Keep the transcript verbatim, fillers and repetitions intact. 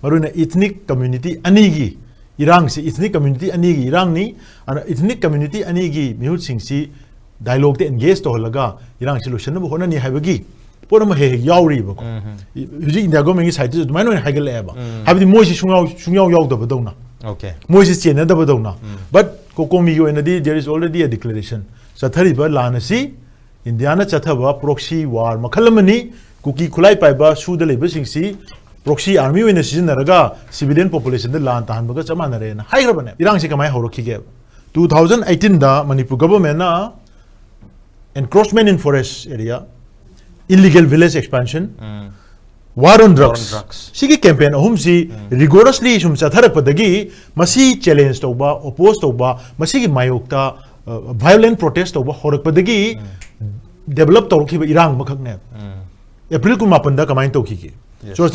ꯃꯔꯨꯑꯣꯏꯅ ethnic community ꯑꯅꯤꯒꯤ ꯏꯔꯥꯡꯁꯤ, ethnic community ꯑꯅꯤꯒꯤ ꯏꯔꯥꯡꯅꯤ꯫ ꯑꯗꯨꯅ ethnic community ꯑꯅꯤꯒꯤ ꯃꯤꯍꯨꯠꯁꯤꯡꯁꯤ dialogue ꯇ engage ꯇꯧꯍꯜꯂꯒ ꯏꯔꯥꯡꯁꯤ ꯂꯣꯏꯁꯤꯟꯅꯕ ꯍꯣꯠꯅꯅꯤ ꯍꯥꯏꯕꯒꯤ ꯄꯣꯠ ꯑꯃ ꯍꯦꯛ ꯍꯦꯛ ꯌꯥꯎꯔꯤꯕꯀꯣ꯫ ꯎꯝ꯫ ꯍꯧꯖꯤꯛ India government ꯀꯤ side ꯇꯁꯨ ꯑꯗꯨꯃꯥꯏꯅ ꯑꯣꯏꯅ ꯍꯥꯏꯒꯠꯂꯛꯑꯦꯕ꯫ ꯎꯝ꯫ ꯍꯥꯏꯕꯗꯤ ꯃꯣꯏꯁꯤ ꯁꯨꯡꯌꯥꯎ ꯁꯨꯡꯌꯥꯎ ꯌꯥꯎꯗꯕꯗꯧꯅ, Okay. ꯃꯣꯏꯁꯤ ꯆꯦꯟꯅꯗꯕꯗꯧꯅ꯫ ꯎꯝ꯫ But COCOMI ꯒꯤ ꯑꯣꯏꯅꯗꯤ there is already a declaration꯫ ꯆꯠꯊꯔꯤꯕ ꯂꯥꯟ ꯑꯁꯤ ꯏꯟꯗꯤꯌꯥꯅ ꯆꯠꯊꯕ proxy war ꯃꯈꯜ ꯑꯃꯅꯤ꯫ ꯀꯨꯀꯤ ꯈꯨꯠꯂꯥꯏ ꯄꯥꯏꯕ ꯁꯨꯗ ꯂꯩꯕꯁꯤꯡꯁꯤ proxy army ꯑꯣꯏꯅ ꯁꯤꯖꯤꯟꯅꯔꯒ civilian population ꯗ ꯂꯥꯟ ꯇꯥꯍꯟꯕꯒ ꯆꯞ ꯃꯥꯟꯅꯔꯦꯅ ꯍꯥꯏꯈ꯭ꯔꯕꯅꯦ꯫ ꯏꯔꯥꯡꯁꯤ ꯀꯃꯥꯏꯅ ꯍꯧꯔꯛꯈꯤꯒꯦ? Two thousand eighteen ꯗ ꯃꯅꯤꯄꯨꯔ government ꯅ encroachment in forest area, illegal village expansion, um. war on War on drugs, drugs. ꯁꯤꯒꯤ campaign ꯑꯍꯨꯝꯁꯤ rigorously ꯁꯨꯝ ꯆꯠꯊꯔꯛꯄꯗꯒꯤ ꯃꯁꯤ challenge ꯇꯧꯕ, oppose ꯇꯧꯕ, ꯃꯁꯤꯒꯤ ꯃꯥꯌꯣꯛꯇ violent protest ꯇꯧꯕ ꯍꯧꯔꯛꯄꯗꯒꯤ develop ꯇꯧꯔꯛꯈꯤꯕ ꯏꯔꯥꯡ ꯑꯃꯈꯛꯅꯦꯕ꯫ ꯎꯝ꯫ ꯑꯦꯄ꯭ꯔꯤꯜ ꯀꯨꯟꯃꯥꯄꯟꯗ ꯀꯃꯥꯏꯅ ꯇꯧꯈꯤꯒꯦ? Yes. ꯆꯨꯔ-